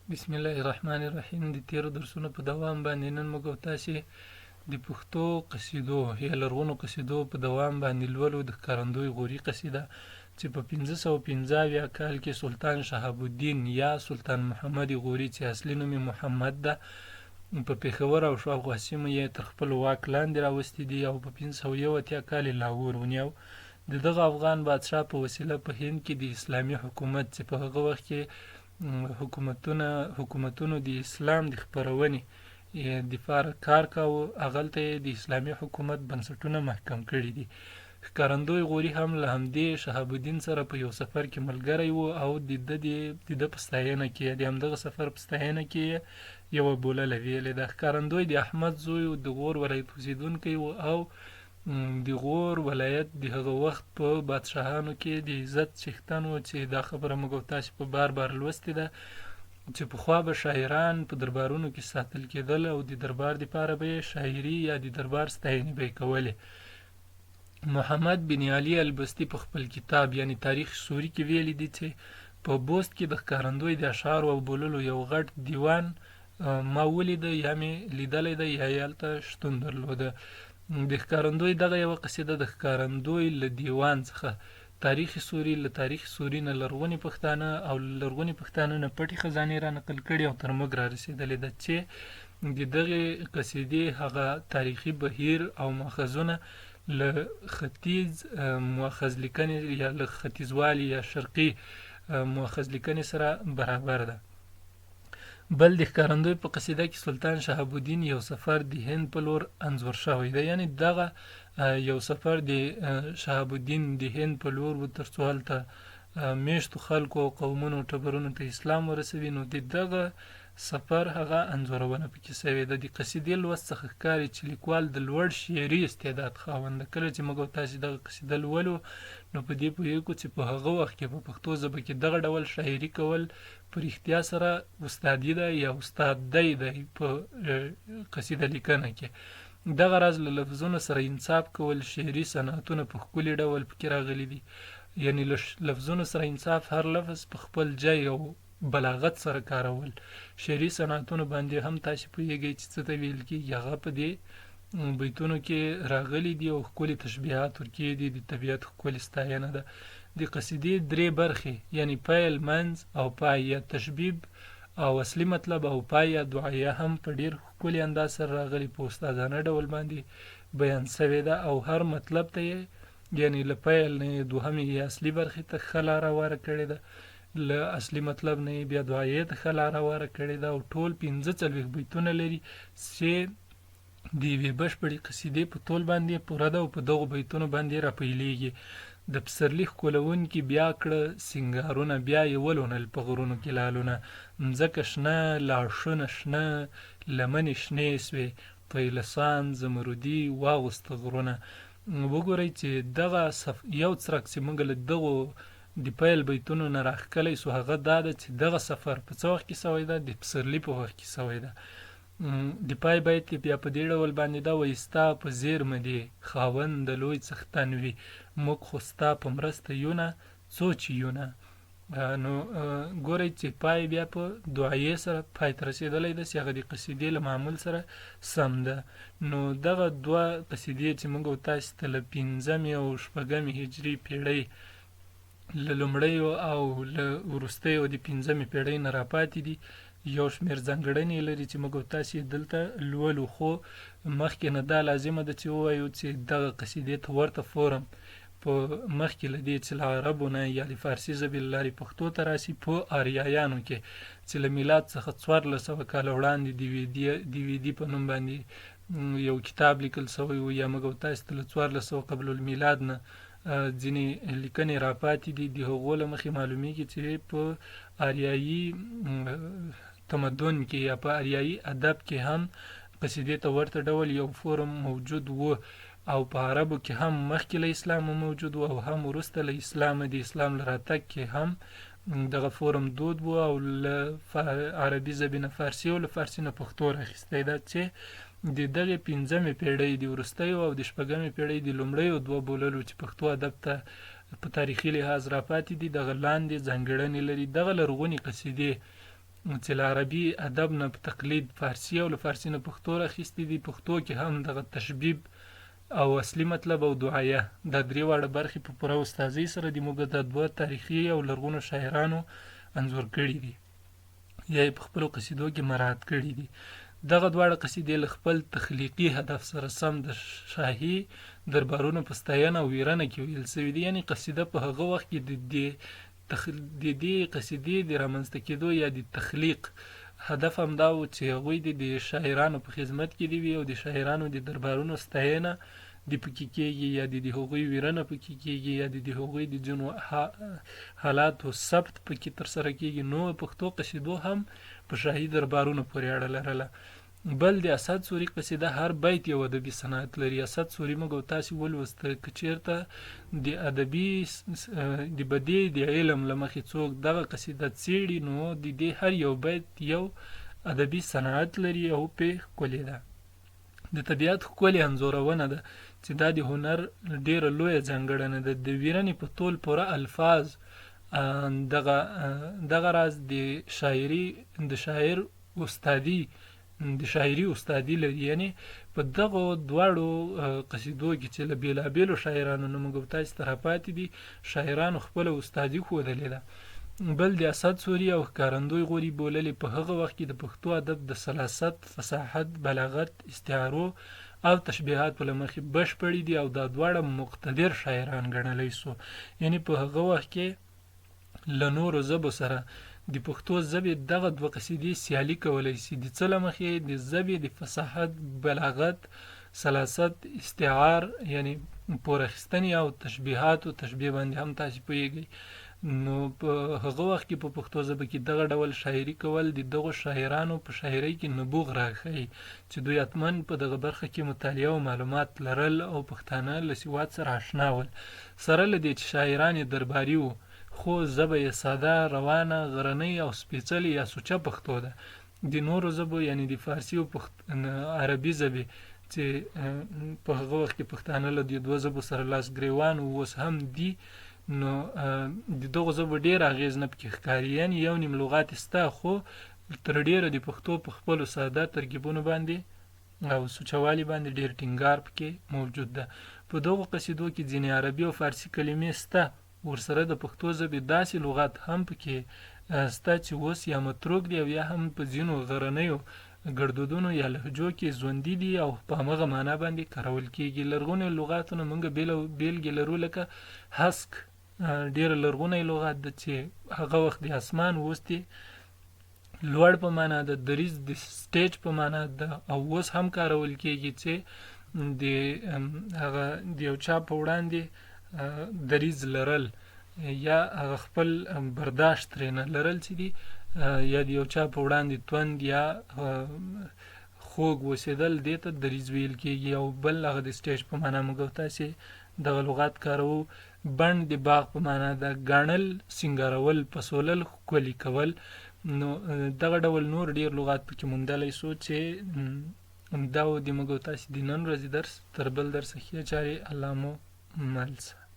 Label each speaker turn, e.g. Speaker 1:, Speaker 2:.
Speaker 1: بسم الله الرحمن الرحیم. د تیرو درسونو په دوام باندې نن موږ او تاسې د پښتو قصیدو یا لرغونو قصیدو په دوام باندې لولو د ښکارندوی غوري قصیده، چې په 575 کال کې سلطان شهاب الدین یا سلطان محمد غوري، چې اصلي نوم یې محمد ده، په پېښور او شاوخوا سیمو یې تر خپل واک لاندې راوستي دي او په 581 کال یې لاهور ونیو. د دغه افغان بادشاه په وسیله په هند کې د اسلامي حکومت، چې په هغه وخت کې حکومتونو د اسلام د خپرونې دپاره کار کاوه، هغلته یې د اسلامي حکومت بنسټونه محکم کړي دي. ښکارندوی غوري هم له همدې شهاب الدین سره په یو سفر کې ملګری و او د ده د ده په ستاینه کې، د همدغه سفر په ستاینه کې یې یوه بولله ویلې ده. ښکارندوی د احمد زوی و، د غور ولایت اوسېدونکی و او د غور ولایت د هغه وخت په بادشاهانو کې د عزت څښتن و، چې دا خبره موږ او تاسې په بار بار لوستې ده چې پخوا به شاعران په دربارونو کې ساتل کېدل او د دربار دپاره به یې شاعري یا د دربار ستاینې به یې کولې. محمد بن علي البستي په خپل کتاب یعنی تاریخ سوري کې ویلي دي چې په بوست کې د ښکارندوی د اشعارو او بوللو یو غټ دیوان ما ولیده یا مې لیدلی دی یا یې هلته شتون درلوده. د ښکارندوی دغه یوه قصیده د ښکارندوی له دیوان څخه تاریخ سوري، له تاریخ سوري نه لرغوني پښتانه او له لرغوني پښتانه نه پټې خزانې را نقل کړي او تر موږ را رسېدلې ده، چې د دغې قصیدې هغه تاریخي بهیر او مأخذونه له ختیځ مؤخذ لیکنې یا له ختیځوالي یا شرقي مؤخذ لیکنې سره برابر ده. بل د ښکارندوی په قصیده کې سلطان شهاب الدین یو سفر د هند په لور انځور شوی دی، یعنی دغه یو سفر د شهاب الدین د هند په لور و ترڅو هلته میشتو خلکو او قومونو ټبرونو ته اسلام ورسوي، نو د دغه سفر هغه انځورونه پکې سوې ده. د قصیدې لوست څخه ښکاري چې لیکوال د لوړ شعري استعداد خاوند ده. کله چې موږ او تاسې دغه قصیده لولو نو په دې پوهېږو چې په هغه وخت کې په پښتو ژبه کې دغه ډول شاعري کول په رښتیا سره استادي ده یا استاد دی دی په قصیده لیکنه کې. دغه راز له لفظونو سره انصاف کول، شعري صنعتونه په ښکلي ډول پکې راغلي دي، یعنی له لفظونو سره انصاف، هر لفظ په خپل ځای او بلاغت سره کارول. شعري صنعتونو باندې هم تاسې پوهیږئ چې څه ته ویل کیږي، هغه په دې بیتونو کې راغلي دي او ښکلي تشبیهات ورکې دي، د طبیعت ښکلې ستاینه ده. د قصیدې درې برخې یعنی پیل، منځ او پای یا تشبیب او اصلي مطلب او پای یا دعایه هم په ډیر ښکلي انداز سره راغلي، په استادانه ډول باندې بیان سوې ده او هر مطلب ته یې یعنی له پیل نه یې دوهمې یا اصلي برخې ته ښه لاره هواره کړې ده، له اصلي مطلب نه یې بیا دعایې ته ښه لاره هواره کړې ده او ټول 45 بیتونه لري چې د یوې بشپړې قصیدې په تول باندې پوره ده او په دغو بیتونو باندې راپیلیږي. د پسرلي ښکلوونکي بیا کړه سینګارونه، بیا یې ولونل په غرونو کې لالونه، مځکه شنه، لاښونه شنه، لمنې شنې سوې، طیلسان زمردي واغوسته غرونه. وګورئ چې دغه یو څرک چې موږ له دغو د پیل بیتونو نه راښکلی سو هغه دا ده چې دغه سفر په څه وخت کې سوی ده؟ د پسرلي په وخت کې سوی ده. د پای بیت یې بیا په دې ډول باندې ده، وایي ستا په زیرمه دې خاوند د لوی څښتن وي، موږ خو ستا په مرسته یونه څو چې یونه. نو ګورئ چې پای بیا په دعایې سره پای ته رسېدلی ده چې هغه د قصیدې له معمول سره سم ده. نو دغه دوه قصیدې چې موږ او تاسې ته له پنځمې او شپږمې هجري پیړۍ له لومړیو او له وروستیو د پنځمې پیړۍ نه راپاتې دي، یو شمېر ځانګړنې لري چې موږ او تاسې یې دلته لولو. خو مخکې نه دا لازمه ده چې ووایو چې دغه قصیدې ته ورته فورم په مخکې له دې چې له عربو نه یا د فارسي ژبې له لارې پښتو ته راسي په آریایانو کې چې له میلاد څخه 1400 کاله وړاندې د ویدي په نوم باندې یو کتاب لیکل شوی و، یا موږ او تاسې ته له 1400 قبل المیلاد نه ځینې لیکنې راپاتې دي، د هغو له مخې معلومیږي چې په آریایي تمدن کې یا په آریایي ادب کې هم قصیدې ته ورته ډول یو فورم موجود و او په عربو کې هم مخکې له اسلامه موجود و او هم وروسته له اسلامه د اسلام له راتګ کې هم دغه فورم دود و او له عربي ژبې نه فارسي او له فارسي نه پښتو راخیستی ده، چې د دغې پنځمې پیړۍ د وروستیو او د شپږمې پیړۍ د لومړیو دوه بوللو چې پښتو ادب ته په تاریخي لحاظ راپاتې دي دغه لاندې ځانګړنې لري. دغه لرغونې قصیدې چې له عربي ادب نه په تقلید فارسي او له فارسي نه پښتو راخیستې دي، پښتو کې هم دغه تشبیب او اصلي مطلب او دعایه دا درې واړه برخې په پوره استادۍ سره د موږ د دوه تاریخي او لرغونو شاعرانو انځور کړي دي یا یې په خپلو قصیدو کې مراعات کړي دي. دغه دواړه قصیدې له خپل تخلیقي هدف سره سم د شاهي دربارونو په ستاینه او ویرنه کې ویل شوي دي. یعنې قصیده په هغه وخت کې د دې د دې قصیدې د رامنځته کېدو یا د تخلیق هدف همدا و چې هغوی دې د شاعرانو په خدمت کې دي وي او د شاعرانو د دربارونو ستاینه دې پکې کېږي یا دې د هغوی ویرنه پکې کېږي یا دې د هغوی د ځینو حالاتو ثبت پکې ترسره کېږي. نو پښتو قصیدو هم په شاهي دربارونو پورې اړه لرله. بل د اسد سوري قصیده هر بیت یو ادبي صنعت لري. اسد سوري موږ او تاسې ولوسته، که چیرته د ادبي د بدیع د علم له مخې څوک دغه قصیده څیړي نو د دې هر یو بیت یو ادبي صنعت لري او پې ښکلې ده. د طبیعت ښکلې انځورونه ده چې دا د هنر ډیره لویه ځانګړنه ده. د ویرنې په تول پوره الفاظ دغه دغه راز د شاعري د شاعر استادي د شاعري استادي لري. یعنی په دغو دواړو قصیدو کې چې له بېلابېلو شاعرانو نه موږ تاسې ته راپاتې دي، شاعرانو خپله استادي ښودلې ده. بل د اسد سوري او ښکارندوی غوري بوللې په هغه وخت کې د پښتو ادب د سلاست، فصاحت، بلاغت، استعارو او تشبیهاتو له مخې بشپړې دي او دا دواړه مقتدر شاعران ګڼلی سو. یعنی په هغه وخت کې له نورو ژبو سره د پښتو ژبې دغه دوه قصیدې سیالي کولی سي. د څه له مخې؟ د ژبې د فصاحت، بلاغت، سلاست، استعار یعنی پور اخیستنې او تشبیهاتو تشبیه باندې هم تاسې پوهیږئ. نو په هغه وخت کې په پښتو ژبه کې دغه ډول شاعري کول د دغو شاعرانو په شاعرۍ کې نبوغ راښيي چې دوی حتما په دغه برخه کې مطالعه او معلومات لرل او پښتانه له سواد سره آشنا ول. سره له دې چې شاعران یې درباري وو، خو ژبه یې ساده، روانه، غرنۍ او سپېڅلې یا سوچه پښتو ده. د نورو ژبو یعنې د فارسي او عربي ژبې چې په هغه وخت کې پښتانه له دې دوه ژبو سره لاس ګریوان وو، اوس هم دي، نو د دغو ژبو ډېر اغېز نه پکې ښکاري. یعنې یو نیم لغات یې شته، خو تر ډېره د پښتو په خپلو ساده ترکیبونو باندې او سوچه والي باندې ډېر ټینګار پکې موجود ده. په دغو قصیدو کې ځینې عربي او فارسي کلمې سته، ورسره د پښتو ژبې داسې لغات هم پکې سته چې اوس یا متروک دي او یا هم په ځینو غرنیو ګړدودونو یا لهجو کې ژوندي دي او په همغه معنا باندې کارول کېږي. لرغونیو لغاتو نه موږ بېلګې لرو، لکه هسک ډېر لرغونی لغات ده چې هغه وخت د اسمان، اوس د لوړ په معنا ده، دریځ د سټیج په معنا ده او اوس هم کارول کېږي چې د هغه د یو چا په وړاندې دریځ لرل یا هغه خپل برداشت ترېنه لرل چې دي یا د یو چا په وړاندې توند یا خوږ اوسېدل دې ته دریځ ویل کېږي. او بل هغه د سټیج په معنا موږ تاسې دغه لغات کاروو. بڼ د باغ په معنا ده، ګڼل، سینګارول، پسولل، ښکلي کول. نو دغه ډول نور ډیر لغات پکې موندلی سو چې دا و د موږ او تاسې د نن ورځې درس. تر بل درسه ښې چارې، الله مو مل سه.